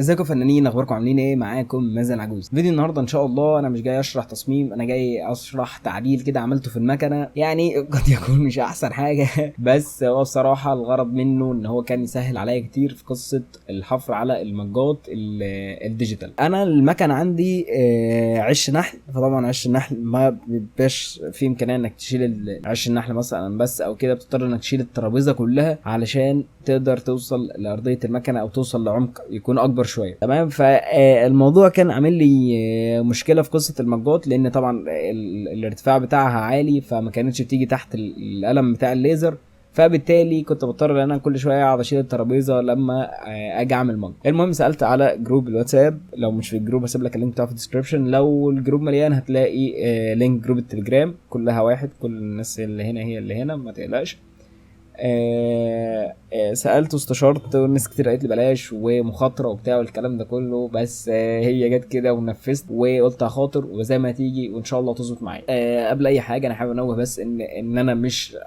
ازيكم يا فنانين؟ اخباركم عاملين ايه؟ معاكم مازن عجوز. فيديو النهارده ان شاء الله انا مش جاي اشرح تصميم، انا جاي اشرح تعديل كده عملته في المكنه، يعني قد يكون مش احسن حاجة بس هو بصراحة الغرض منه ان هو كان يسهل عليا كتير في قصة الحفر على المجات ال digital. انا المكنه عندي عش نحل، فطبعا عش النحل ما بيبقاش فيه امكانية انك تشيل عش النحل مثلا بس او كده، بتضطر انك تشيل الترابيزة كلها علشان تقدر توصل لارضيه المكنه او توصل لعمق يكون اكبر شوية. تمام، فالموضوع كان عامل لي مشكلة في قصة المجات، لان طبعا الارتفاع بتاعها عالي، فما كانتش بتيجي تحت القلم بتاع الليزر، فبالتالي كنت بضطر ان انا كل شوية اقعد اشيل الترابيزة لما اجي اعمل mug. المهم سالت على group الواتساب، لو مش في ال group هسيب لك ال link بتاعه في ال description، لو ال group مليان هتلاقي link group التليجرام، كلها واحد، كل الناس اللي هنا هي اللي هنا، ما تقلقش. سالت واستشرت والناس كتير قالت لي بلاش ومخاطره وبتاع والكلام ده كله، بس هي جت كده ونفذت وقلت هخاطر وزي ما تيجي وان شاء الله تظبط معايا. قبل اي حاجة انا حابب انوه بس ان انا مش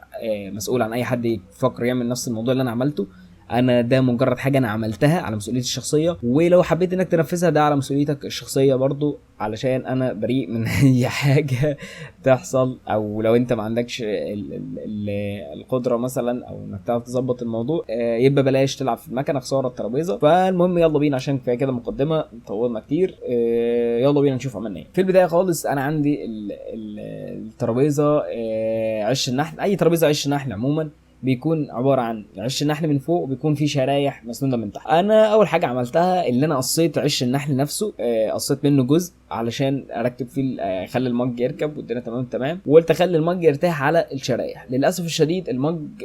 مسؤول عن اي حد يفكر يعمل نفس الموضوع اللي انا عملته، انا ده مجرد حاجة انا عملتها على مسؤوليتي الشخصية، ولو حبيت انك تنفذها ده على مسؤوليتك الشخصية برضو، علشان انا بريء من اي حاجة تحصل، او لو انت ما عندكش القدرة مثلا او انك تعرف تظبط الموضوع، يبقى بلاش تلعب في المكنه، خسارة الترابيزة. فالمهم يلا بينا، عشان كفاية كده مقدمه طولنا كتير، يلا بينا نشوف عملنا ايه. في البداية خالص انا عندي الترابيزة، عش النحل، اي ترابيزة عش نحل عموما بيكون عبارة عن عش النحل من فوق وبيكون فيه شرايح مسنوده من تحت. انا اول حاجة عملتها اللي انا قصيت عش النحل نفسه، قصيت منه جزء علشان اركب فيه اخلي ال mug يركب والدنيا تمام تمام، وقلت اخلي ال mug يرتاح على الشرايح. للاسف الشديد ال mug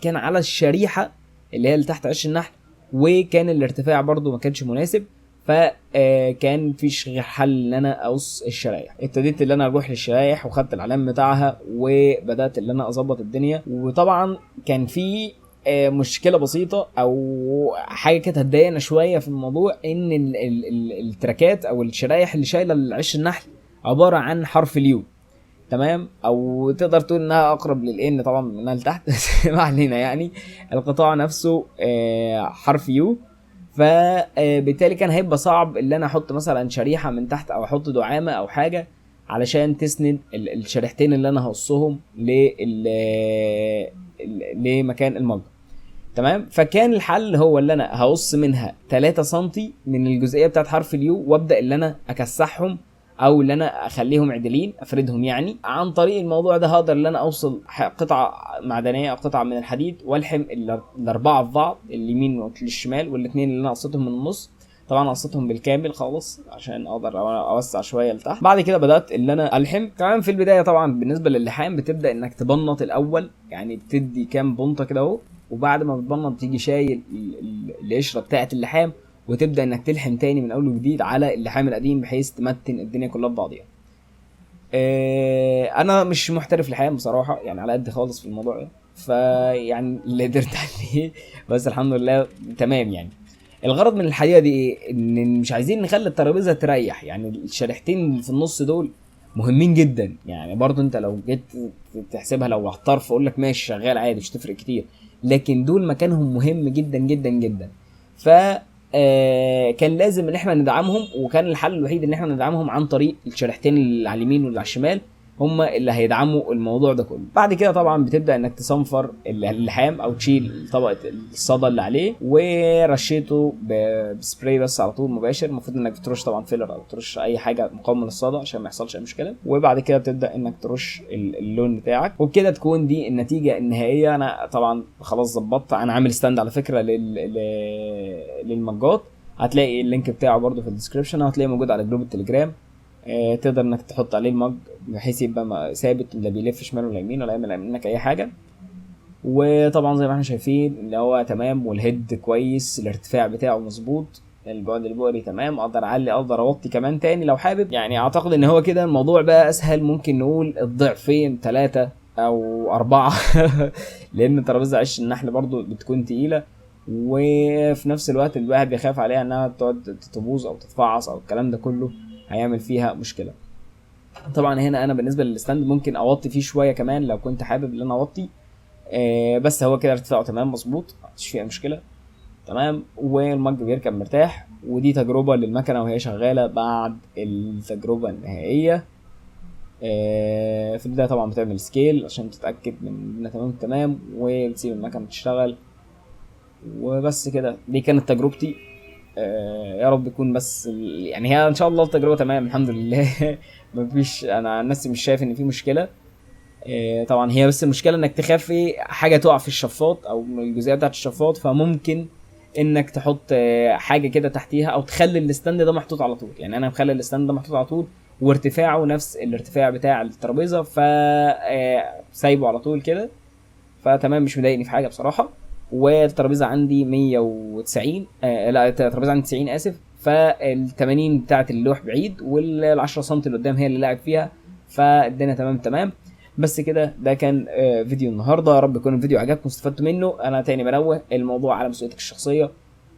كان على الشريحة اللي هي اللي تحت عش النحل، وكان الارتفاع برضو ما كانش مناسب، فكان فيش غير حل ان انا اقص الشرايح. ابتديت ان انا اروح للشرايح وخدت العلام بتاعها وبدات ان انا اظبط الدنيا. وطبعا كان في مشكلة بسيطة او حاجة كانت هتضايقنا شوية في الموضوع، ان التراكات او الشرايح اللي شايله العش النحل عبارة عن حرف ال U، تمام، او تقدر تقول انها اقرب لل N طبعا منها لتحت، بس ما علينا، القطاع نفسه، حرف U، فبالتالي كان هيبقى صعب ان انا احط مثلا شريحة من تحت او احط دعامة او حاجة علشان تسند الشريحتين اللي انا هقصهم لمكان ال mug. تمام، فكان الحل هو اللي انا هقص منها 3 سنتي من الجزئية بتاعت حرف ال U، وابدا اللي انا اكسحهم او اللي انا اخليهم عدلين، افردهم عن طريق الموضوع ده هقدر ان انا اوصل قطعه معدنية او قطعه من الحديد والحم الاربعة في بعض، اليمين والشمال والاثنين اللي انا قصيتهم من النص. طبعا قصيتهم بالكامل خالص عشان اقدر اوسع شوية لتحت. بعد كده بدات ان انا الحم. تمام، في البداية طبعا بالنسبة للحام بتبدا انك تبنط الاول، يعني بتدي كام بنطه كده اهو، وبعد ما بتبنط تيجي شايل القشرة بتاعه اللحام وتبدا انك تلحم تاني من اول وجديد على اللحام القديم بحيث تمتن الدنيا كلها في بعضيها. انا مش محترف لحام بصراحة، على قد خالص في الموضوع ده، فيعني اللي قدرت عليه بس الحمد لله تمام. الغرض من الحقيقة دي ايه؟ ان مش عايزين نخلي الترابيزة تريح، الشريحتين اللي في النص دول مهمين جدا. برضو انت لو جيت تحسبها لو على الطرف اقول لك ماشي شغال عادي مش تفرق كتير، لكن دول مكانهم مهم جدا جدا جدا. كان لازم ان احنا ندعمهم، وكان الحل الوحيد ان احنا ندعمهم عن طريق الشريحتين اللي على اليمين واللي على الشمال، هم اللي هيدعموا الموضوع ده كله. بعد كده طبعا بتبدا انك تصنفر اللحام او تشيل طبقه الصدى اللي عليه، ورشيته بسبراي بس على طول مباشر. المفروض انك بترش طبعا filler او ترش اي حاجة مقاومة للصدى عشان ما يحصلش اي مشكلة، وبعد كده بتبدا انك ترش اللون بتاعك، وبكده تكون دي النتيجة النهائية. انا طبعا خلاص ظبطت، انا عامل stand على فكرة للمجات، هتلاقي ال link بتاعه برده في ال description، هتلاقيه موجود على group التليجرام. تقدر انك تحط عليه ال mug بحيث يبقى ثابت، لا بيلف شمال ولا يمين ولا يعمل منك اي حاجة. وطبعا زي ما احنا شايفين اللي هو تمام، وال head كويس، الارتفاع بتاعه مظبوط، البعد البؤري تمام، اقدر اعلي اقدر اوطي كمان تاني لو حابب. اعتقد ان هو كده الموضوع بقى اسهل، ممكن نقول الضعفين 3 او 4 لان ترابيزة عش النحل برضو بتكون تقيلة، وفي نفس الوقت الواحد بيخاف عليها انها تقعد تبوظ او تتفعص او الكلام ده كله، هيعمل فيها مشكلة. طبعا هنا انا بالنسبة لل stand ممكن اوطي فيه شوية كمان لو كنت حابب ان انا اوطي، بس هو كده ارتفاعه تمام مظبوط، مفيش فيه مشكلة تمام، وال mug بيركب مرتاح. ودي تجربه للمكنه وهي شغالة بعد التجربة النهائية. في البداية طبعا بتعمل scale عشان تتاكد من انها تمام تمام، وتسيب المكنه تشتغل. وبس كده، دي كانت تجربتي. يا رب يكون بس يعني هي ان شاء الله التجربة تمام الحمد لله. مفيش، انا عن نفسي مش شايف ان في مشكلة. طبعا هي بس المشكلة انك تخاف حاجة تقع في الشفاط او الجزئية بتاعه الشفاط، فممكن انك تحط حاجة كده تحتيها، او تخلي ال stand ده محطوط على طول. يعني انا مخلي ال stand ده محطوط على طول، وارتفاعه نفس الارتفاع بتاع الترابيزة، ف سايبه على طول كده، فتمام مش مضايقني في حاجة بصراحة. والترابيزه عندي 190، لا الترابيزة عندي 90 اسف، فال 80 بتاعت اللوح بعيد، وال 10 سم اللي قدام هي اللي لاعب فيها، فالدنيا تمام تمام. بس كده، ده كان فيديو النهارده. يا رب يكون الفيديو عجبكم واستفدتوا منه. انا تاني بنوه الموضوع على مسؤوليتك الشخصية،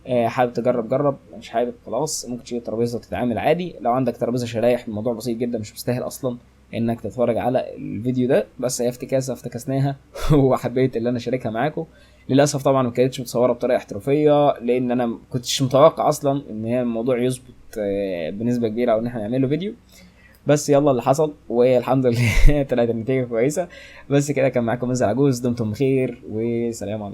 حابب تجرب جرب، مش حابب خلاص ممكن تشيل الترابيزة وتتعامل عادي. لو عندك ترابيزة شرايح الموضوع بسيط جدا، مش مستاهل اصلا انك تتفرج على الفيديو ده، بس هي افتكاسه افتكسناها وحبيت اللي انا اشاركها معاكم. للاسف طبعا ما كانتش متصورة بطريقة احترافية، لان انا ما كنتش متوقع اصلا ان هي الموضوع يظبط بنسبة كبيرة او ان احنا نعمله فيديو، بس يلا اللي حصل والحمد لله طلعت النتيجة كويسة. بس كده، كان معاكم مازن عجوز، دمتم بخير وسلام عليكم.